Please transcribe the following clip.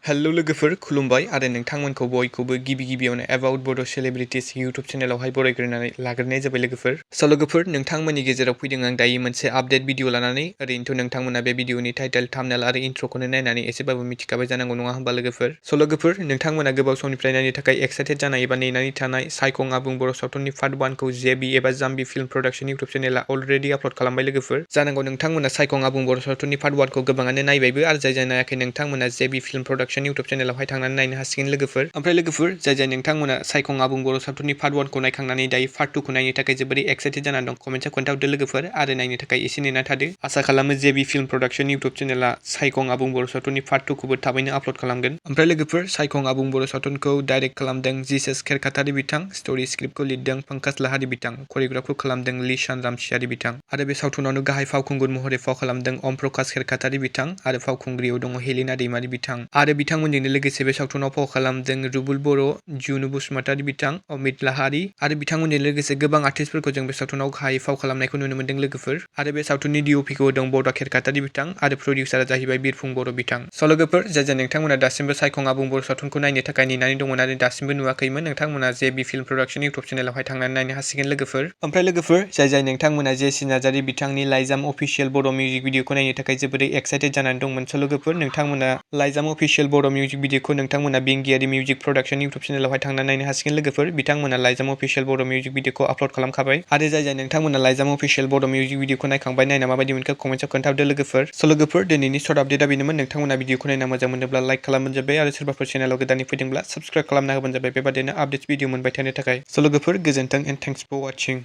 Hello लोगोफोर खुलुमबाय आरो नोंथांमोनखौ बयखौबो गिबियावनो एबाउट बड' सेलिब्रिटिज इउटुब चेनेलावहाय बरायग्रोनानै लाग्रोनाय जाबाय लोगोफोर। स' लोगोफोर नोंथांमोननि गेजेराव फैदों आं दायो मोनसे आपडेट भिडिअ लानानै। ओरैनोथ' नोंथांमोना बे भिडिअनि टाइटेल थाम्बनेल आरो इन्ट्र'खौनो नायनानै एसेबाबो मिथिखाबाय जानांगौ नङा होमबा लोगोफोर। स' लोगोफोर नोंथांमोना गोबाव समनिफ्राय नायनो थाखाय एक्साइटेड जानाय एबा नेनानै थानाय साइखं आबुं बर' सावथुननि पार्ट 1खौ जेबि एबा जाम्बि फिल्म प्रडाक्शन इउटुब चेनेला अलरेडि आपल'ड खालामबाय लोगोफोर। जानांगौ नोंथांमोना साइखं आबुं बर' सावथुननि पार्ट 1खौ गोबाङानो नायबायबो आरो जाय नायाखै नोंथांमोना जेबि फिल्म प्रडाक्शन इउटुब चेनेलावहाय थांनानै नायनो हासिगोन लोगोफोर। ओमफ्राय लोगोफोर जाय नोंथांमोना साइखं आबुं बर' सावथुननि पार्ट 1खौ नायखांनानै दायो पार्ट 2खौ नायनो थाखाय जोबोरै एक्साइटेड जानानै दं कमेन्टआव खोन्थाहरदो लोगोफोर आरो नायनो थाखाय एसे नेना थादो। आसा खालामो जेबि फिल्म प्रडाक्शन इउटुब चेनेला साइखं आबुं बर' सावथुननि पार्ट 2खौबो थाबैनो आपल'ड खालामगोन। ओमफ्राय लोगोफोर साइखं आबुं बर' सावथुनखौ डाइरेक्ट खालामदों जिसास खेरखातारि बिथां, स्ट'रि स्क्रिप्टखौ लिरदों पंकज लाहारी बिथां, करिय'ग्राफखौ खालामदों लिशान रामसियारि बिथां आरो बे सावथुनावनो गाहाय फावखुंगुर महरै फाव खालामदों अम प्रकाश खेरखातारि बिथां आरो फावखुंग्रियाव दङ हेलिना दैमारि बिथां आरो बिथांमोनजोंनो लोगोसे बे सावथुनाव फाव खालामदों रुबुल बर', जुनु बसुमतारी बिथां, अमित लाहारी आरो बिथांमोनजों लोगोसे गोबां आर्टिस्टफोरखौ जों बे सावथुनाव गाहाय फाव खालामनायखौ नुनो मोन्दों लोगोफोर। आरो बे सावथुननि डिअपिखौ होदों बड' खेरखातारि बिथां आरो प्रडिउसारा जाहैबाय बिरफुं बर' बिथां। स' लोगोफोर जाय नोंथांमोना दासिमबो साइखं आबुं बर' सावथुनखौ नायनो थाखाय नेनानै दंमोन आरो दासिमबो नुवाखैमोन नोंथांमोना जेबि फिल्म प्रडाक्शन इउटुब चेनेलावहाय थांनानै नायनो हासिगोन लोगोफोर। ओमफ्राय लोगोफोर जाय नोंथांमोना जेसि नार्जारी बिथांनि लाइजाम अफिसियेल बर' मिउजिक भिडिअखौ नायनो थाखाय जोबोरै एक्साइटेड जानानै दंमोन। स' लोगोफोर नोंथांमोना लाइजाम अफिसियेल बर' मिउजिक भिडिअखौ नोंथांमोना बिंगियारि मिउजिक प्रडाक्शन इउटुब चेनेलावहाय थांनानै नायनो हासिगोन लोगोफोर। बिथांमोना लाइजाम अफिसियेल बर' मिउजिक भिडिअखौ आपल'ड खालामखाबाय आरो जाय नोंथांमोना लाइजाम अफिसियेल बर' मिउजिक भिडिअखौ नायखांबाय नायना माबायदि मोनखो कमेन्टआव खोन्थाहरदो लोगोफोर। स' लोगोफोर दिनैनि सर्ट आपडेटआ बेनोमोन। नोंथांमोना भिडिअखौ नायना मोजां मोनोब्ला लाइक खालामबानो जाबाय आरो सोरबाफोर चेनेलाव गोदानै फैदोंब्ला साबस्क्राइब खालामना होबानो जाबाय बेबादिनो आपडेट्स भिडिअ मोनबाय थानो थाखाय। स' लोगोफोर गोजोन्थों एन्ड थेंक्स फर वाचिं।